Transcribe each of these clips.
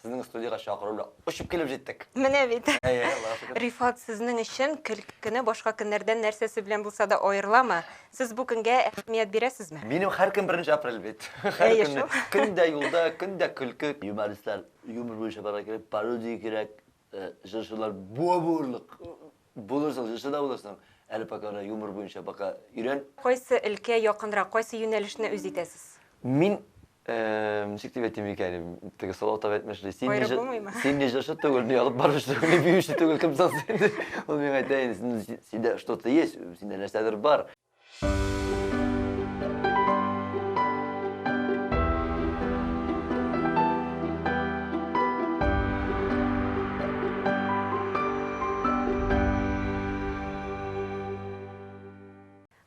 Сезнең студиягә чакыру белән очып килеп җиттек. Менә бит. Әйе, Аллага шөкер. Рифат, сезнең өчен көлке көне башка көннәрдән нәрсәсе белән булса да аерыламы? Сез бу көнгә әһәмият бирәсезме? Минем һәр көн беренче апрель бит. Һәр Әйе көнне. шул. Көн дә юлда, көн дә көлке. Юмористлар юмор буенча барырга кирәк, пародия кирәк, җырчылар буа буырлык. Булырсың, җырчы да булырсың. Әле пока менә юмор буенча пока өйрән. Кайсы өлкә якынрак, кайсы юнәлешне үз итәсез? Мин, ничек дип әйтим икән, теге Салават абый әйтмешли, син не Аерып булмыймы? син не җырчы түгел, ни алып баручы түгел, ни биюче түгел, кем соң син? Ул миңа әйтә инде, синдә что-то есть, синдә нәрсәдер бар.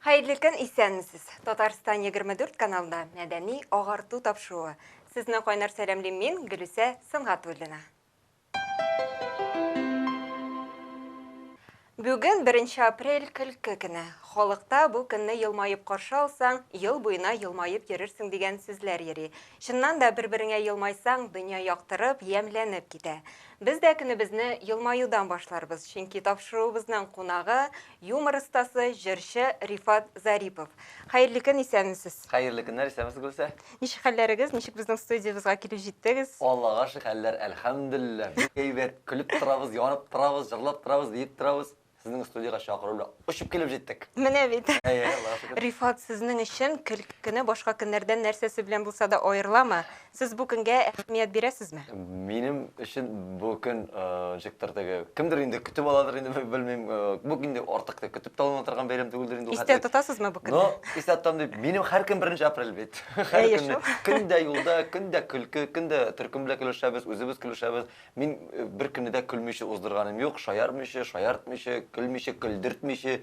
Хәерле көн, исәнмесез! Татарстан 24 каналында мәдәни агарту тапшыруы. Сезне кайнар сәламлим мин, Гөлүсә Сөнгатуллина. Бүген беренче апрель көлке көне. Халыкта бу көнне елмаеп каршы алсаң, ел буена елмаеп йөрерсең дигән сүзләр йөри. Чыннан да бер-береңә елмайсаң, дөнья яктырып, ямьләнеп китә. Без дә көнебезне елмаюдан башларбыз, чөнки тапшыруыбызның кунагы, юмор остасы, җырчы Рифат Зарипов. Хәерле көн, исәнмесез! Хәерле көннәр, исәнмесез, Гөлсә! Ничек хәлләрегез? Ничек безнең студиябезгә килеп җиттегез? Аллага шөкер, хәлләр, әлхәмдүлилләһ, бик әйбәт. Көлеп торабыз, янып торабыз, җырлап торабыз, биеп торабыз. Сезнең студиягә чакыру белән очып килеп җиттек. Менә бит. Әйе, Аллага шөкер. Рифат, сезнең өчен көлке көне башка көннәрдән нәрсәсе белән булса да аерыламы? Сез бу көнгә әһәмият бирәсезме? Минем өчен бу көн ничектер теге, кемдер инде көтеп аладыр инде, белмим. Бу инде артык та көтеп тә алына торган бәйрәм түгелдер инде ул Истә тотасызмы бу көнне? Но истә тотам дип, минем һәр көн беренче апрель бит. Һәр Әйе көнне. шул. Көн дә юлда, көн дә көлке, көн дә төркем белән көлешәбез, үзебез көлешәбез. Мин бер көнне дә көлмичә уздырганым юк, шаярмыйча, шаяртмыйча, көлмичә, көлдертмичә.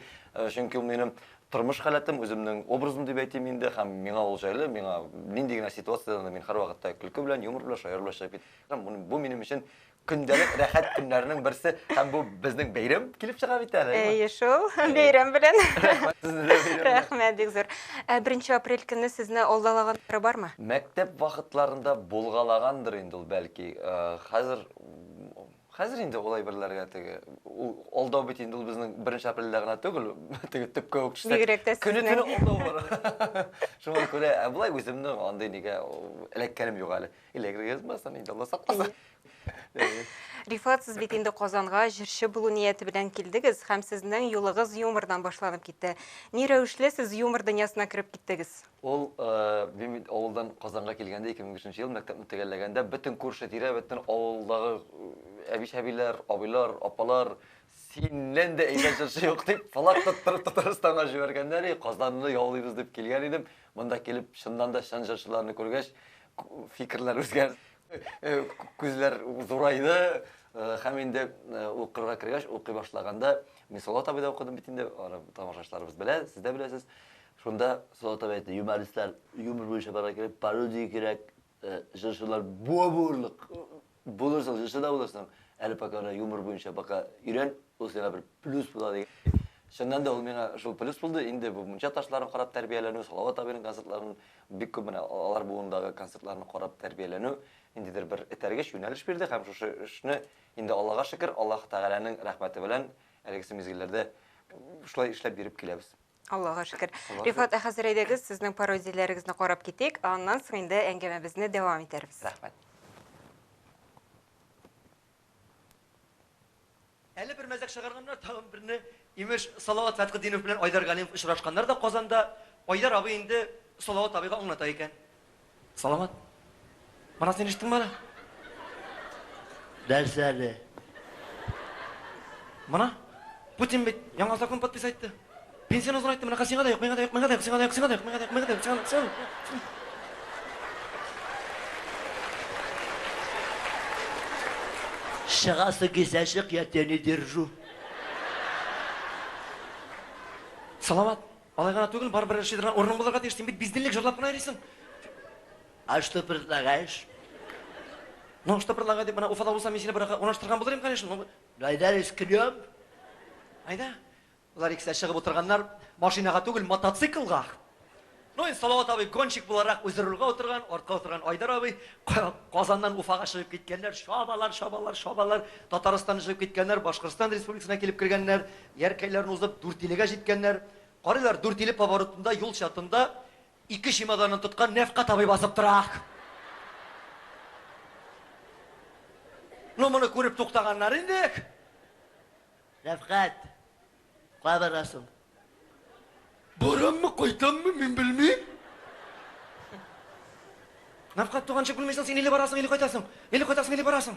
Чөнки ул минем Тормыш халәтем, үземнең образым дип әйтим инде, һәм миңа ул җайлы, миңа нинди генә ситуациядән дә мин һәрвакытта көлке белән, юмор белән, шаяру белән чыгып китәм. Бу минем өчен көндәлек рәхәт көннәрнең берсе һәм бу безнең бәйрәм килеп чыга бит әле. Әйе шул, бәйрәм белән. Рәхмәт сезне дә бәйрәм белән. Рәхмәт бик зур. Ә беренче апрель көнне сезне алдалаганнары бармы? Мәктәп вакытларында булгалагандыр инде ул бәлки. Хәзер Хәзер инде ул әйберләргә теге, ул алдау бит инде ул безнең беренче апрельдә генә түгел, теге төпкә үк төшсәк, Бигрәк тә көне-төне сезнең. алдау бара. Шуңа күрә, ә болай үземнең андый нигә эләккәнем юк әле. Эләгергә язмасын инде, Алла сакласын. Әйе. Рифат, сез бит инде Казанга җырчы булу нияте белән килдегез һәм сезнең юлыгыз юмордан башланып китте. Ни рәвешле сез юмор дөньясына кереп киттегез? Ул, мин бит авылдан Казанга килгәндә, 2005 ел мәктәпне төгәлләгәндә, бөтен күрше-тирә, бөтен авылдагы әби-чәбиләр, абыйлар, апалар, синнән дә әйбәт җырчы юк дип, флаг тоттырып Татарстанга җибәргәннәр и, Казанны яулыйбыз дип килгән идем. Монда килеп, чыннан да чын җырчыларны күргәч, фикерләр үзгәрде, күзләр зурайды. Һәм инде укырга кергәч, укый башлаганда, мин Салават абыйда укыдым бит инде, аны тамашачыларыбыз белә, сез дә беләсез. Шунда Салават абый әйтте, юмористлар юмор буенча барырга кирәк, пародия кирәк, җырчылар буа буырлык булырсың, җырчы да булырсың. Әле пока менә юмор буенча пока өйрән, ул сиңа бер плюс була дигән. Чыннан да ул миңа шул плюс булды. Инде бу мунча ташларын карап тәрбияләнү, Салават абыйның концертларын, бик күп менә алар буындагы концертларны карап тәрбияләнү ниндидер бер этәргеч, юнәлеш бирде һәм шушы эшне инде Аллага шөкер, Аллаһ Тәгаләнең рәхмәте белән әлегесе мизгелләрдә шулай эшләп йөреп киләбез. Аллага шөкер. Аллага Рифат, ә хәзер әйдәгез, сезнең пародияләрегезне карап китик, ә аннан соң инде әңгәмәбезне дәвам итәрбез. Рәхмәт. Әле бер мәзәк чыгарганнар, тагын берне. Имеш, Салават Фәтхетдинов белән Айдар Галимов очрашканнар да Казанда. Айдар абый инде Салават абыйга аңлата икән. Салават, мона син ишеттеңме әле? Нәрсә әле? Мона, Путин бит яңа закон подписать итте. Пенсияне озынайтты, менә сиңа да юк, миңа да юк, миңа да юк, сиңа да юк, сиңа да юк, миңа да юк, миңа да юк, сиңа да юк, сиңа да юк. Чыгасы килсә чык, я тебя не держу. Салават, Алай гына түгел, барыбер эшли торган урының булырга тиеш. Син бит бездельник, җырлап кына йөрисең. А что предлагаешь? Ну, что предлагаю дип, менә Уфада булсам, мин сине бер урнаштырган булыр идем, конечно. Ну, Айда рискнем. Айда. Болар икесе дә чыгып утырганнар. Машинага түгел, мотоциклга. Ну, инде Салават абый гонщик буларак үзе рульгә утырган, артка утырган Айдар абый. Казаннан Уфага чыгып киткәннәр, чабалар, чабалар, чабалар. Татарстаннан чыгып киткәннәр, Башкортстан Республикасына килеп кергәннәр, Яркәйләрне узып, Дүртилегә җиткәннәр. Карыйлар, Дүртиле поворотында, юл чатында ике чемоданын тоткан Нәфкать абый басып тора. Ну, моны күреп туктаганнар инде. Рәфкать, кая барасың? Бараммы, кайтаммы, мин белмим. Нәфкать туганчы белмисең, син или барасың, или кайтасың. Или кайтасың, или барасың.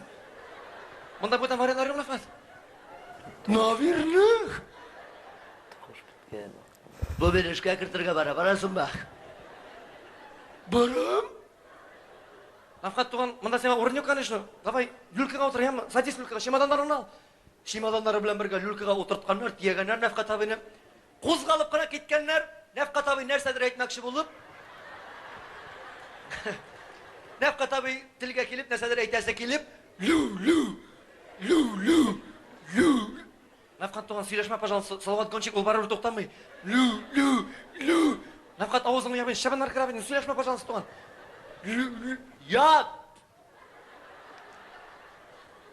Монда бүтән вариантлар юк, Нәфкать. Наверное. Тавыш беткән. Бу мин эшкә кертергә бара, барасыңмы? Барам. Нәфкать туган, монда сиңа урын юк, конечно. Давай, люлькага утыр, яме. Садись люлькага, чемоданнарыңны ал. Чемоданнары белән бергә люлькага утыртканнар, төягәннәр Нәфкать абыйны. Кузгалып кына киткәннәр, Нәфкать абый нәрсәдер әйтмәкче булып, Нәфкать абый телгә килеп, нәрсәдер әйтәсе килеп, лү-лү, лү-лү, лү. Нәфкать туган, сөйләшмә, пожалуйста, Салават Гонщик, ул барыбер туктамый. Лү, лү, лү. Нәфкать авызыңны ябын, чыбыннар керә бит, сөйләшмә, пожалуйста, туган. Лү, лү. Яп!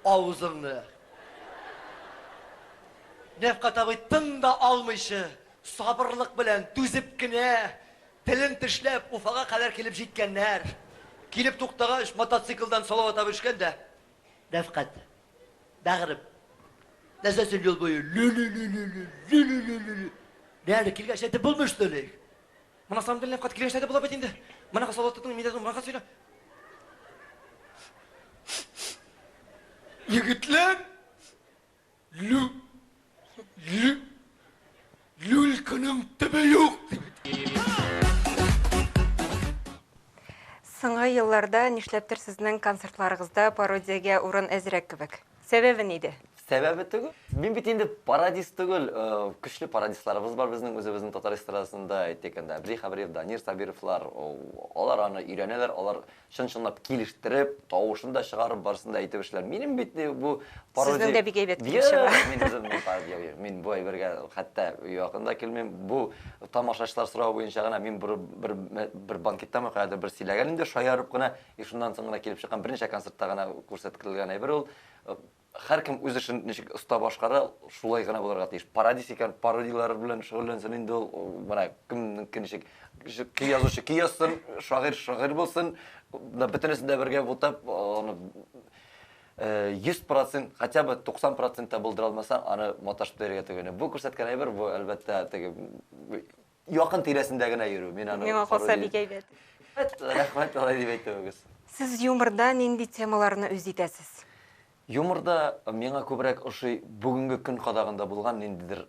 Авызыңны. Нәфкать абый тын да алмыйча, сабырлык белән, түзеп кенә, телен тешләп, Уфага кадәр килеп җиткәннәр. Килеп туктагач, мотоциклдан Салават абый төшкән дә. Нәфкать, бәгърем, нәрсә син юл буе лү-лү-лү-лү-лү, лү-лү-лү-лү-лү. Ни әле, килгәч әйтеп булмый, что ли? На самом деле, Нәфкать, килгәч әйтеп була бит инде. Монака Салават тоттың, мин дә монака сөйлә. Егетләр, лү, лү, люльканың төбе юк, дип. Соңгы елларда нишләптер сезнең концертларыгызда пародиягә урын әзрәк кебек. Сәбәбе нидә? Сәбәбе түгел. Мин бит инде пародист түгел. Көчле пародистларыбыз бар безнең үзебезнең татар эстрадасында, әйтик инде, Әбри Хәбриев, Данир Сабировлар. Алар аны өйрәнәләр, алар чын-чынлап килештереп, тавышын да чыгарып, барысын да әйтеп эшләр. Минем бит бу пародия... Сезнең дә бик әйбәт килеп чыга. Мин үзем пародия, мин бу әйбергә хәтта якын да килмим. Бу тамашачылар соравы буенча гына мин бер, бер, бер банкеттамы, каядыр бер сөйләгән инде, шаярып кына, и шуннан соң гына килеп чыккан берничә концертта гына күрсәтелгән әйбер ул. Һәркем үз эшен ничек оста башкара, шулай гына булырга тиеш. Пародист икән, пародияләр белән шөгыльләнсен инде ул. Менә кемнеке ничек. Көй язучы көй язсын, шагыйрь шагыйрь булсын. Бөтенесен дә бергә бутап, аны 100 процент, хотя бы 90 процент та булдыра алмасаң, аны маташып та йөрергә түгел. Бу күрсәткән әйбер, бу, әлбәттә, теге якын тирәсендә генә йөрү. Мин аны Миңа калса бик әйбәт. Рәхмәт, алай дип әйтүегез. Сез юморда нинди темаларны үз итәсез? Юморда миңа күбрәк ошый бүгенге көн кадагында булган ниндидер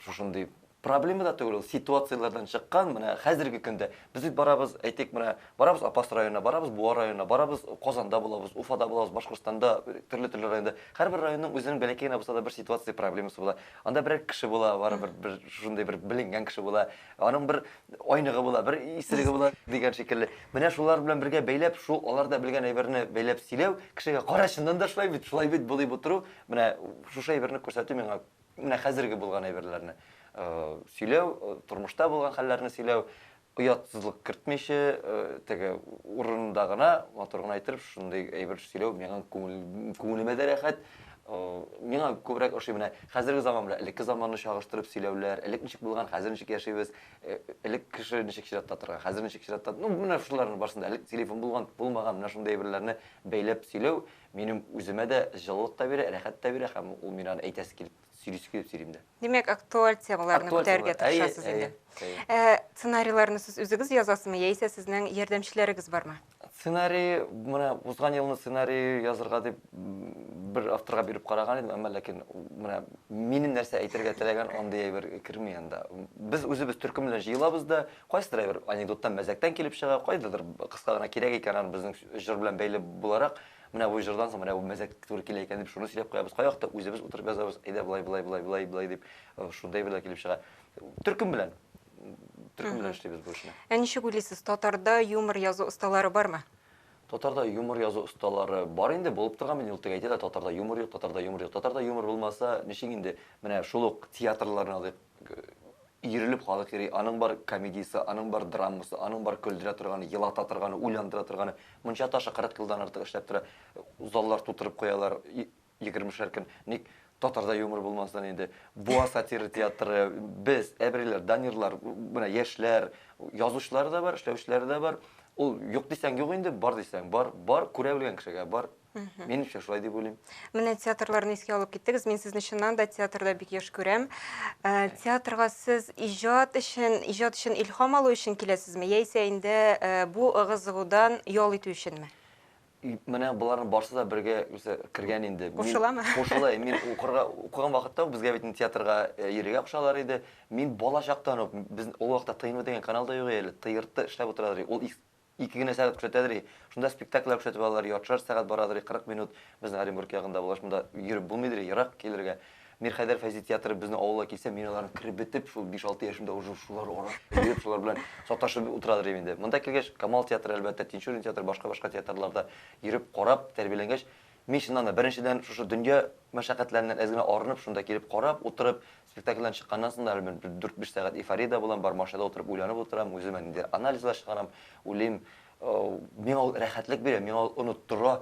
шушындый проблема да түгел ул, ситуацияләрдән чыккан, менә хәзерге көндә без бит барабыз, әйтик, менә барабыз Апас районына, барабыз Буа районына, барабыз Казанда булабыз, Уфада булабыз, Башкортстанда, төрле-төрле районда. Һәрбер районның үзенең бәләкәй генә булса да бер ситуация проблемасы була. Анда берәр кеше була, барыбер бер шушындый бер беленгән кеше була. Аның бер айныгы була, бер исереге була дигән шикелле. Менә шулар белән бергә бәйләп, шул алар да белгән әйберне бәйләп сөйләү, кешегә кара, чыннан да шулай бит, шулай бит бу дип утыру, менә шушы әйберне күрсәтү миңа менә хәзерге булган әйберләрне сөйләү, тормышта булган хәлләрне сөйләү, оятсызлык кертмичә, теге урынында гына матур гына иттереп шундый әйбер сөйләү миңа күңел, күңелемә дә рәхәт. Миңа күбрәк ошый менә хәзерге заман белән элекке заманны чагыштырып сөйләүләр, элек ничек булган, хәзер ничек яшибез, элек кеше ничек чиратта торган, хәзер ничек чиратта, ну менә шуларның барысын да, элек телефон булган, булмаган, менә шундый әйберләрне бәйләп сөйләү минем үземә дә җылылык та бирә, рәхәт тә бирә һәм ул мин аны әйтәсе килеп, сөйлисе килеп сөйлим дә. Димәк, актуаль темаларны Актуаль күтәрергә темалар. Әйе, тырышасыз инде. әйе, әйе. Ә, сценарийларны сез үзегез язасызмы, яисә сезнең ярдәмчеләрегез бармы? Сценарий, менә узган елны сценарий язырга дип бер авторга биреп караган идем, әмма ләкин менә минем нәрсә әйтергә теләгән андый әйбер керми анда. Без үзебез төркем белән җыелабыз да, кайсыдыр әйбер анекдоттан, мәзәктән килеп чыга, кайдадыр кыска гына кирәк икән, аны безнең җыр белән бәйле буларак, менә бу җырдан соң менә бу мәзәк туры килә икән дип шуны сөйләп куябыз. Кайвакытта үзебез утырып язабыз, әйдә болай, болай, болай, болай, болай дип, шундый әйберләр килеп чыга. Төркем белән. Төркем белән эшлибез бу эшне. Ә ничек уйлыйсыз, татарда юмор язу осталары бармы? Татарда юмор язу осталары бар инде, булып торган бит, ул теге әйтә дә, татарда юмор юк, татарда юмор юк. Татарда юмор булмаса, ничек инде, менә шул ук театрларны алыйк. Өерелеп халык йөри, аның бар комедиясе, аның бар драмасы, аның бар көлдерә торганы, елата торганы, уйландыра торганы. Мунча ташы 40 елдан артык эшләп тора. Заллар тутырып куялар, егермешәр көн. Ник татарда юмор булмасын инде? Буа сатира театры, без, әбриләр, Данирлар, менә яшьләр, язучылары да бар, эшләүчеләре дә бар. Ул юк дисәң юк инде, бар дисәң бар, бар, күрә белгән кешегә бар. Минемчә, шулай дип уйлыйм. Менә театрларны искә алып киттегез. Мин сезне чыннан да театрда бик еш күрәм. Э, театрга сез иҗат өчен, иҗат өчен илһам алу өчен киләсезме, яисә инде э, бу ыгы-зыгудан ял итү өченме? Менә боларның барсы да бергә үзе кергән инде. Кушыламы? Кушыла. Мин укырга укыган вакытта ук безгә бит инде театрга э, йөрергә кушалар иде. Мин бала чактан ук, без ул вакытта ТНВ дигән канал да юк әле, ТРТ эшләп утыра иде. Ул ике генә сәгать күрсәтәдер и. Шунда спектакльләр күрсәтеп алалар, яртышар сәгать барадыр и, 40 минут. Безнең Оренбург ягында булгач, монда йөреп булмыйдыр и, ерак килергә. Мирхәйдәр Фәйзи театры безнең авылга килсә, мин аларны кереп бетеп, шул 5-6 яшемдә уже шулар ара йөреп, шулар белән саташып утырадыр идем инде. Монда килгәч, Камал театры, әлбәттә, Тинчурин театры, башка-башка театрларда йөреп, карап, тәрбияләнгәч, мин чыннан да, беренчедән, шушы дөнья мәшәкатьләреннән әз генә арынып, шунда килеп карап, утырып, спектакльдән чыкканнан соң да әле мин бер дүрт-биш сәгать эйфориядә булам, бар машинада утырып уйланып утырам, үземә ниндидер анализлар чыгарам, уйлыйм, миңа ул рәхәтлек бирә, миңа ул оныттыра,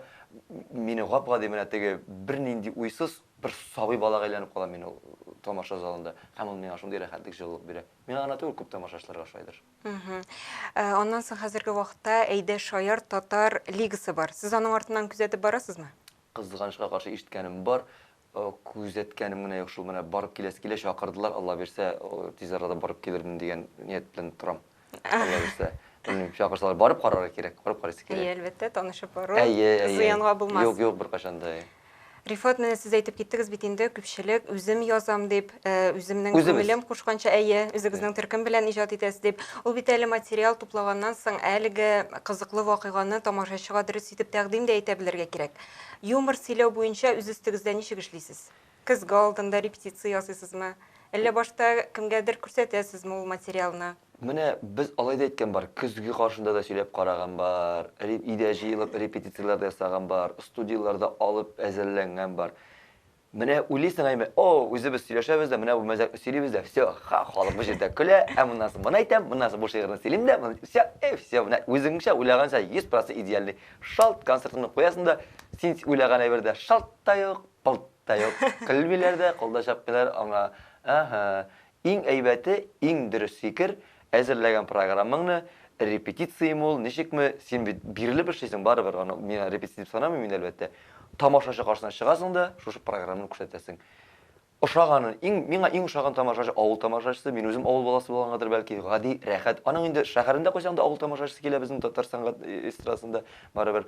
мине гап-гади менә теге бернинди уйсыз бер сабый балага әйләнеп калам мин ул тамаша залында. Һәм ул миңа шундый рәхәтлек, җылылык бирә. Миңа гына түгел, күп тамашачыларга шулайдыр. Э, аннан соң хәзерге вакытта Әйдә шаяр татар лигасы бар. Сез аның артыннан күзәтеп барасызмы? Кызганычка каршы ишеткәнем бар, э, күзәткәнем генә юк шул. Менә барып киләсе килә, чакырдылар, Алла бирсә, э, тиз арада барып килермен дигән ният белән торам. Алла бирсә. Белмим, чакырсалар, барып карарга кирәк, барып карыйсы килә. Әйе, әлбәттә, танышып бару әйе, әйе. зыянга булмас. Юк, юк, беркайчан да. Рифат, менә сез әйтеп киттегез бит инде, күпчелек үзем язам дип, э, үземнең күңелем кушканча, әйе, үзегезнең төркем белән иҗат итәсез дип. Ул бит әле материал туплаганнан соң әлеге кызыклы вакыйганы тамашачыга дөрес итеп тәкъдим дә итә белергә кирәк. Юмор сөйләү буенча үз өстегездә ничек эшлисез? Көзге алдында репетиция ясыйсызмы? Әллә башта кемгәдер күрсәтәсезме ул материалны? Менә без алай да әйткән бар, көзге каршында да сөйләп караган бар, өйдә җыелып репетицияләр дә ясаган бар, студияләрдә алып әзерләнгән бар. Менә уйлыйсың әйме, о, үзебез сөйләшәбез дә, менә бу мәзәкне сөйлибез дә, все, ха, халык бу җирдә көлә, ә моннан соң моны әйтәм, моннан соң бу шигырьне сөйлим дә, все, и все, менә үзеңчә уйлаганча 100% идеальный. Шалт концертыңны куясың да, син уйлаган әйбер дә шалт та юк, пылт та юк. Көлмиләр дә, кул да чапмыйлар аңа. Әһә. Иң әйбәте, иң дөрес фикер, әзерләгән программаңны, репетицияме ул, ничекме, син бит бирелеп эшлисең барыбер, аны мин репетиция дип санамыйм инде, әлбәттә. Тамашачы каршысына чыгасың да, шушы программаны күрсәтәсең. Ошаганын, иң, миңа иң ошаган тамашачы авыл тамашачысы, мин үзем авыл баласы булгангадыр бәлки, гади, рәхәт. Аның инде шәһәрендә куйсаң да авыл тамашачысы килә безнең татар сәнгать эстрадасында барыбер.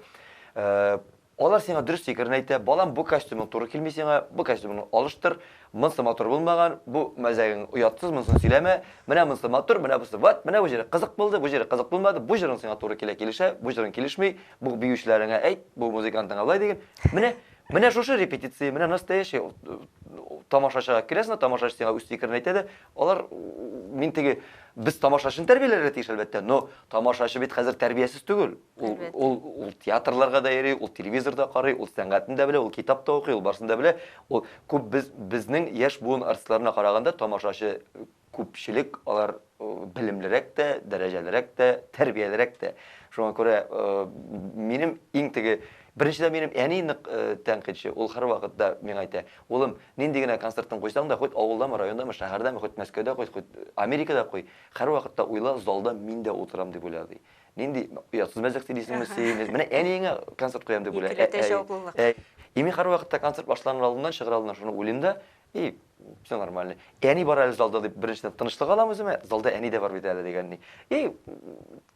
Алар сиңа дөрес фикерен әйтә, балам, бу костюмың туры килми сиңа, бу костюмыңны алыштыр, монсы матур булмаган, бу мәзәгең оятсыз, монысын сөйләмә, менә монсы матур, менә бусы вот, менә бу җире кызык булды, бу җире кызык булмады, бу җырың сиңа туры килә, килешә, бу җырың килешми, бу биючеләреңә әйт, бу музыкантыңа болай диген. Менә, менә шушы репетиция, менә настоящий тамашачыга керәсең дә, тамашачы сиңа үз фикерен әйтә дә, алар, мин теге, без тамашачыны тәрбияләргә тиеш, әлбәттә, но тамашачы бит хәзер тәрбиясез түгел. Ул, ул, ул театрларга да йөри, ул телевизор да карый, ул сәнгатьне дә белә, ул китап та укый, ул барысын да белә. Ул күп без безнең яшь буын артистларына караганда тамашачы күпчелек алар белемлерәк тә, дәрәҗәлерәк тә, тәрбиялерәк тә. Шуңа күрә минем иң теге беренчедән минем әни нык тәнкыйтьче, ул һәрвакытта миңа әйтә, улым, нинди генә концертың куйсаң да, хоть авылдамы, райондамы, шәһәрдәме, хоть Мәскәүдә куй, хоть Америкада куй, һәрвакытта уйла, залда мин дә утырам дип уйла, ди. Нинди оятсыз мәзәк сөйлисеңме син? Менә әниеңә концерт куям дип уйлый. Икеләтә җаваплылык. И мин һәрвакытта концерт башланыр алдыннан, чыгыр алдыннан шуны уйлыйм да, и все нормально. Әни бар әле залда дип беренчедән тынычлык алам үземә, залда әни дә бар бит әле дигән ни. И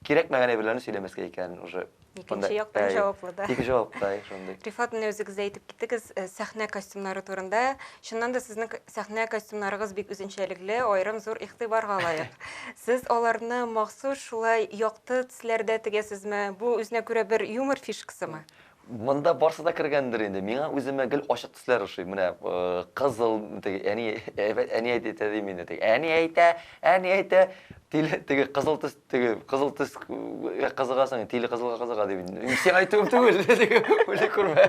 кирәкмәгән әйберләрне сөйләмәскә икән уже. Икенче яктан җаваплы да. Икенче җаваплы, шундый. Рифат, менә үзегез дә әйтеп киттегез, э, сәхнә костюмнары турында. Чыннан да сезнең сәхнә костюмнарыгыз бик үзенчәлекле, аерым зур игътибарга лаек. Сез аларны махсус шулай якты төсләрдә тегәсезме? Бу үзенә күрә бер юмор фишкасымы? Монда барсы да кергәндер инде. Миңа үземә гел ачык төсләр ошый. Менә э, кызыл, теге әни әни әйтә дим инде. Теге әни әйтә, әни әйтә. Тиле, теге кызыл төс, теге кызыл төс кызыгасың, тиле кызылга кызыга дип. Сиңа әйтүем түгел, теге үле күрмә.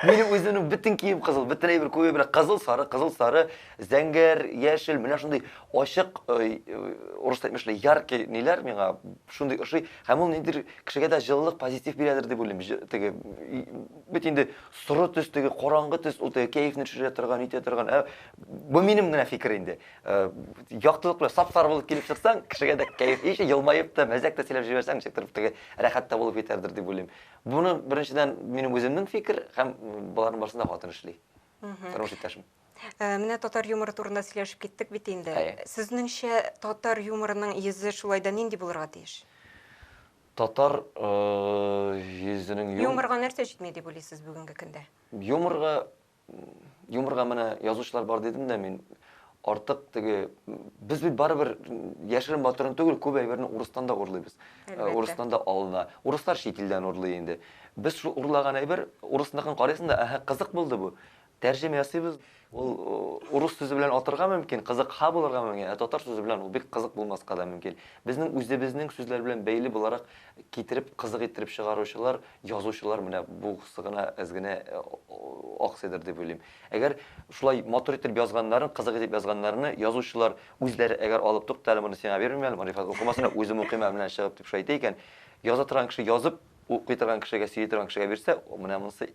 Минем үземнең бөтен кием кызыл, бөтен әйбер күбе белән кызыл, сары, кызыл, сары, зәңгәр, яшел, менә шундый ачык, урысча әйтмешли, яркий ниләр миңа шундый ошый. Һәм ул ниндидер кешегә дә җылылык, позитив бирәдер дип уйлыйм. Теге бит инде соры төс, теге караңгы төс, ул теге кәефне төшерә торган, итә торган. Ә, бу минем генә фикер инде. Яктылык белән сап-сары булып килеп чыксаң, кешегә дә кәеф, иши елмаеп та, мәзәк тә сөйләп җибәрсәң, ничектер теге рәхәт тә булып китәрдер дип уйлыйм. Буны беренчедән минем үземнең фикер һәм боларның барысын да хатын эшли. Тормыш иптәшем. Менә татар юморы турында сөйләшеп киттек бит инде. Сезнеңчә, татар юморының йөзе шулай да нинди булырга тиеш? Татар йөзенең Юморга нәрсә җитми дип уйлыйсыз бүгенге көндә? Юморга юморга менә язучылар бар дидем дә мин артык теге без бит барыбер яшерен батырын түгел күп әйберне урыстан да урлыйбыз. Урыстан да алына. Урыслар чит илдән урлый инде. Без шул урлаган әйбер урысныкын карыйсың да, әһә, кызык булды бу. Тәрҗемә ясыйбыз. Ул урыс сүзе белән атырга мөмкин, кызык ха булырга мөмкин, ә татар сүзе белән ул бик кызык булмаска да мөмкин. Безнең үзебезнең сүзләр белән бәйле буларак китереп, кызык иттереп чыгаручылар, язучылар менә бусы гына әз генә аксыйдыр дип уйлыйм. Әгәр шулай матур итеп язганнарын, кызык итеп язганнарны язучылар үзләре әгәр алып, тукта әле моны сиңа бирмим әле, Рифат укымасын, үзем укыйм әле менә чыгып дип шулай әйтә икән, яза торган кеше язып, укый торган кешегә, сөйли торган кешегә бирсә, менә монысы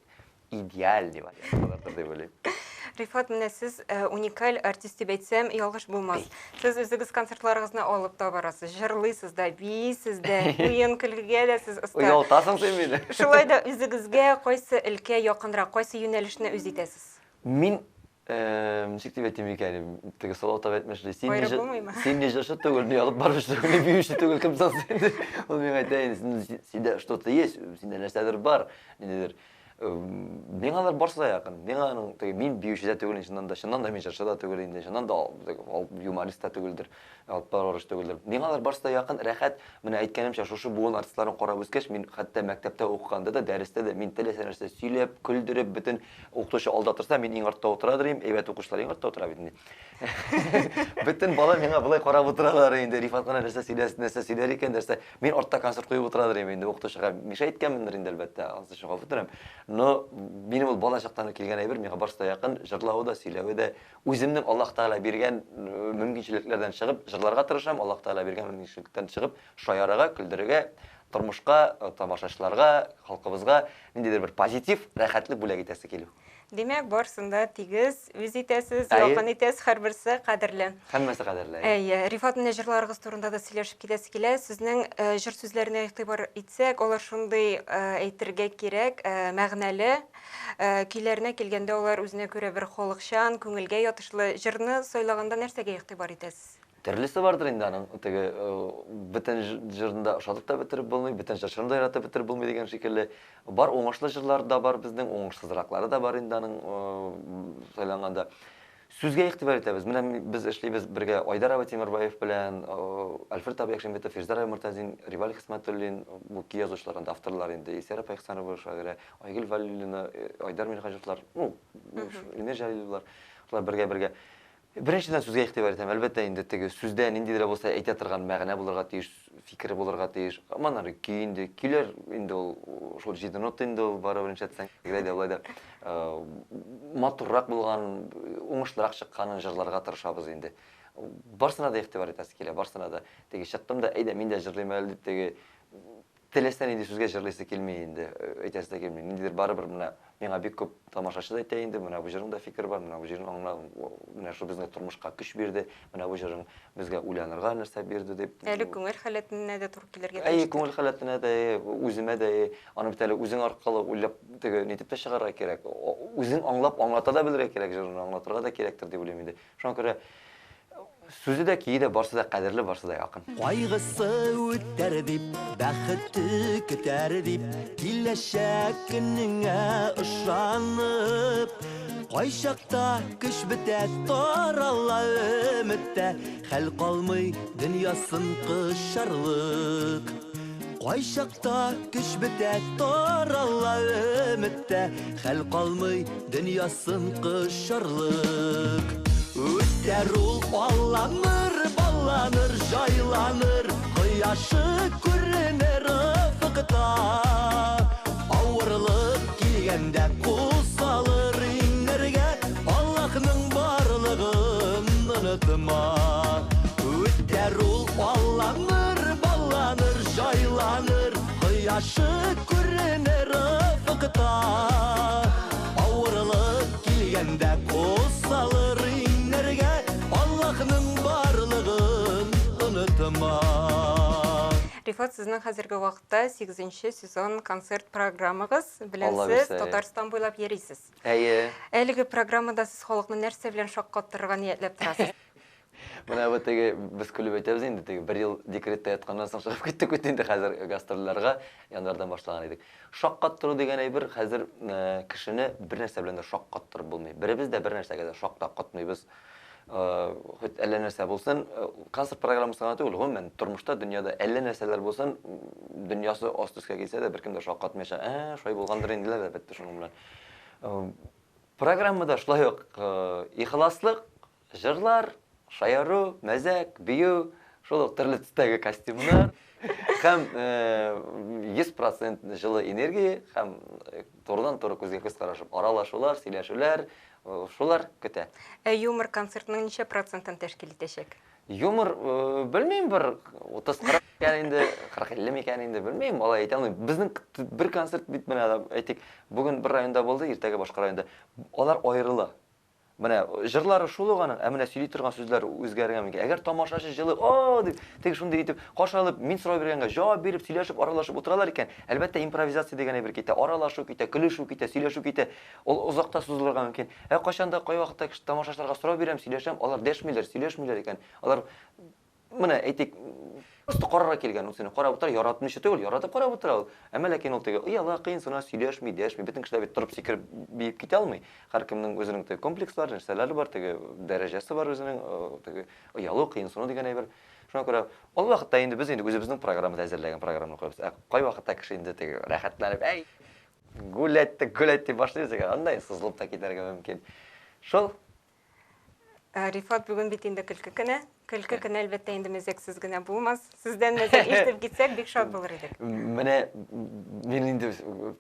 идеальный вариант булырдыр дип уйлыйм. Рифат, менә сез э, уникаль артист дип әйтсәм, ялгыш булмас. Сез үзегез концертларыгызны алып та барасыз, җырлыйсыз да, биисез дә, уен көлкегә дә сез оста. Оялтасың син мине. Шулай да үзегезгә кайсы өлкә якынрак, кайсы юнәлешне үз итәсез? Мин э, ничек дип әйтим икән, теге Салават абый әйтмешли, син не Аерып булмыймы? син не җырчы түгел, не алып баручы түгел, не биюче түгел, кем соң син? Ул миңа әйтә инде, синдә что-то есть, синдә нәрсәдер бар, ниндидер. Миңа алар барсы да якын. Миңа аның теге мин биюче дә түгел, чыннан да, чыннан да мин җырчы да түгел инде, чыннан да юморист та түгелдер, алып баручы түгелдер. Миңа алар барсы да якын, рәхәт. Менә әйткәнемчә, шушы буын артистларын карап үскәч, мин хәтта мәктәптә укыганда да, дәрестә дә мин теләсә нәрсә сөйләп, көлдереп, бөтен укытучы алда торса, мин иң артта утырадыр идем. Әйбәт укучылар иң артта утыра бит инде. Бөтен бала миңа болай карап утыралар инде. Рифат кына нәрсә сөйләс, нәрсә сөйләр икән, нәрсә. Мин артта концерт куеп утырадыр идем инде укытучыга. Миша әйткәнмендер инде, әлбәттә, анысы өчен гафу үтенәм. Но минем ул бала чактан ук килгән әйбер, миңа барысы да якын, җырлавы да, сөйләве дә. Үземнең Аллаһ Тәгалә биргән э, мөмкинчелекләрдән чыгып җырларга тырышам, Аллаһ Тәгалә биргән мөмкинчелектән чыгып шаярырга, көлдерергә, тормышка, э, тамашачыларга, халкыбызга ниндидер бер позитив, рәхәтлек бүләк итәсе килү. Димәк, барысын да тигез үз итәсез, якын итәсез, һәрберсе кадерле. Һәммәсе кадерле. Әйе, Рифат, менә җырларыгыз турында да сөйләшеп китәсе килә. Сезнең э, җыр сүзләренә игътибар итсәк, алар шундый э, әйтергә кирәк, э, мәгънәле. Көйләренә килгәндә алар үзенә күрә бер халыкчан, күңелгә ятышлы. Җырны сайлаганда нәрсәгә игътибар итәсез? Төрлесе бардыр инде аның, теге бөтен җырны да ошатып та бетереп булмый, бөтен җырчыны да яратып бетереп булмый дигән шикелле. Бар уңышлы җырлар да бар безнең, уңышсызраклары да бар инде аның сайланганда. Сүзгә игътибар итәбез. Менә без эшлибез бергә Айдар абый Тимербаев белән, Альфред абый Якшимбетов, Фирзәр абый Мортазин, Риваль Хисмәтуллин, бу көй язучылар инде, авторлар инде, Илсөяр апа Ихсанова, шагыйрә, Айгөл Вәлиуллина, Айдар Минһаҗевлар, ну, Илмир Җәлиловлар, шулар бергә-бергә. Беренчедән сүзгә игътибар итәм. Әлбәттә инде теге сүздә ниндидер булса әйтә торган мәгънә булырга тиеш, фикер булырга тиеш. Аннары көй инде, көйләр инде ул шул җиде нота инде ул барыбер нишләтсәң. Тегеләй дә болай да матуррак булган, уңышлырак чыкканын җырларга тырышабыз инде. Барсына да игътибар итәсе килә, барсына да. Теге чыктым да, әйдә мин дә җырлыйм әле дип теге Теләсә нинди сүзгә җырлыйсы килми инде, әйтәсе дә килми. Ниндидер барыбер менә миңа бик күп тамашачы да әйтә инде, менә бу җырыңда фикер бар, менә бу җырың аңла, менә шул безне тормышка көч бирде, менә бу җырың безгә уйланырга нәрсә бирде дип. Әле күңел халәтенә дә туры килергә тиештер. Әйе, күңел халәтенә дә, үземә дә, аны бит әле үзең аркылы уйлап теге нитеп тә чыгарырга кирәк. Үзең аңлап аңлата да белергә кирәк җырны, аңлатырга да кирәктер дип уйлыйм инде. Шуңа күрә Сүзе дә, көе дә, барсы да кадерле, барсы да якын. Кайгысы үтәр дип, бәхете көтәр дип, киләчәк көнеңә ышанып. Кайчакта көч бетә, тарала өмет тә, хәл калмый дөньясын кочарлык. Кайчакта көч бетә, тарала өмет тә, хәл калмый дөньясын кочарлык. Үтәр ул, алланыр, балланыр, җайланыр, кояшы күренер офыкта. Авырлык килгәндә кул Кояшы күренер офыкта. Авырлык килгәндә кул салыр иңнәргә, Аллаһның барлыгын онытма. Рифат, сезнең хәзерге вакытта сигезенче сезон концерт программагыз белән Алла сез бирсә. Татарстан буйлап йөрисез. Әйе. Әлеге программада сез халыкны нәрсә белән шаккаттырырга ниятләп торасыз? Менә бу теге без көлеп әйтәбез инде, теге бер ел декретта ятканнан соң чыгып киттек бит инде хәзер гастрольләргә, январьдан башлаган идек. Шаккаттыру дигән әйбер хәзер кешене бер нәрсә белән дә шаккаттырып булмый. Беребез дә бер нәрсәгә дә шак та катмыйбыз. Хоть әллә нәрсә булсын, концерт программасы гына түгел, гомумән, тормышта, дөньяда әллә нәрсәләр булсын, дөньясы аст өскә килсә дә, беркем дә шаккатмыйча, ә, шулай булгандыр инде диләр дә бетте шуның белән. Программада шулай ук ихласлык, җырлар, шаяру, мәзәк, бию, шул ук төрле төстәге костюмнар һәм 100% җылы энергия һәм турыдан-туры күзгә күз карашып аралашулар, сөйләшүләр, шулар көтә. Ә юмор концертның ничә процентын тәшкил итәчәк? Юмор, белмим, бер 30-40 икән инде, 40-50 микән инде, белмим, алай әйтә алмыйм. Безнең бер концерт бит менә, әйтик, бүген бер районда булды, иртәгә башка районда. Алар аерыла. Менә җырлары шул ук аның, ә менә сөйли торган сүзләре үзгәргән микән? Әгәр тамашачы җылы, о дип, теге шундый итеп каршы алып, мин сорау биргәнгә җавап биреп, сөйләшеп, аралашып утыралар икән, әлбәттә, импровизация дигән әйбер китә, аралашу китә, көлешү китә, сөйләшү китә. Ул озак та сузылырга мөмкин. Ә кайчан да кайвакытта кеше тамашачыларга сорау бирәм, сөйләшәм, алар дәшмиләр, сөйләшмиләр икән. Алар Менә, әйтик, просто карарга килгән, ул сине карап утыра, яратмыйча түгел, яратып карап утыра ул. Әмма ләкин ул теге ояла, кыенсына, сөйләшми, дәшми. Бөтен кеше дә бит торып сикереп биеп китә алмый. Һәркемнең үзенең теге комплекслары, нәрсәләре бар, теге дәрәҗәсе бар үзенең, теге оялу, кыенсыну дигән әйбер. Шуңа күрә ул вакытта инде без инде үзебезнең программада әзерләгән программаны куябыз. Ә кайвакытта кеше инде теге рәхәтләнеп, әй, гулять тә гулять дип башлыйбыз икән, анда инде сызылып та китәргә мөмкин. Шул. Ә, Рифат, бүген бит инде көлке көне. Көлке көне, әлбәттә, инде мәзәксез генә булмас. Сездән мәзәк ишетеп китсәк, бик шат булыр идек. Менә мин инде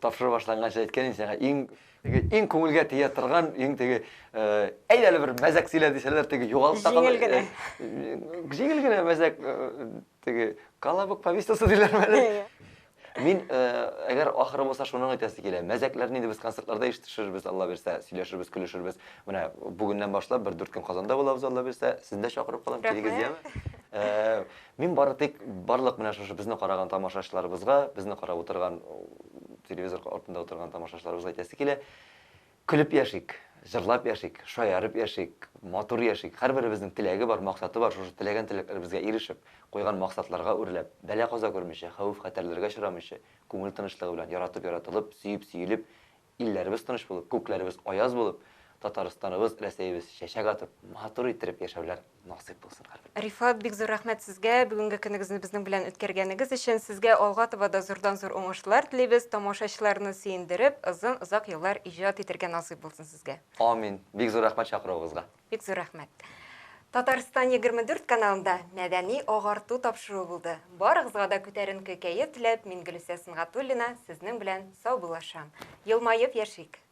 тапшыру башланганчы әйткән идем сиңа, иң теге иң күңелгә тия торган, иң теге әйдә әле бер мәзәк сөйлә дисәләр, теге югалып та Җиңел генә. Җиңел генә мәзәк, теге колобок повестасы диләрме әле? Мин, әгәр ахыры булса, шуны әйтәсе килә. Мәзәкләрне инде без концертларда ишетешербез, Алла бирсә, сөйләшербез, көлешербез. Менә бүгеннән башлап бер дүрт көн Казанда булабыз, Алла бирсә. Сезне дә чакырып калам, килегез, яме. Мин бары тик барлык менә шушы безне караган тамашачыларыбызга, безне карап утырган, телевизор артында утырган тамашачыларыбызга әйтәсе килә. Көлеп яшик, җырлап яшик, шаярып яшик, матур яшик. Һәрберебезнең теләге бар, максаты бар. Шушы теләгән теләкләребезгә ирешеп, куйган максатларга үрләп, бәла-каза күрмичә, хәвеф-хәтәрләргә очрамыйча, күңел тынычлыгы белән яратып-яратылып, сөеп-сөелеп, илләребез тыныч булып, күкләребез аяз булып, Татарстаныбыз, Рәсәебез чәчәк атып, матур иттереп яшәүләр насыйп булсын һәрберебезгә. Рифат, бик зур рәхмәт сезгә, бүгенге көнегезне безнең белән үткәргәнегез өчен. Сезгә алга таба да зурдан-зур уңышлар телибез, тамашачыларны сөендереп, озын-озак еллар иҗат итәргә насыйп булсын сезгә. Амин. Бик зур рәхмәт чакыруыгызга. Бик зур рәхмәт. Татарстан 24 каналында мәдәни агарту тапшыруы булды. Барыгызга да күтәренке кәеф теләп, мин Гөлүсә Сөнгатуллина сезнең белән саубуллашам. Елмаеп яшик!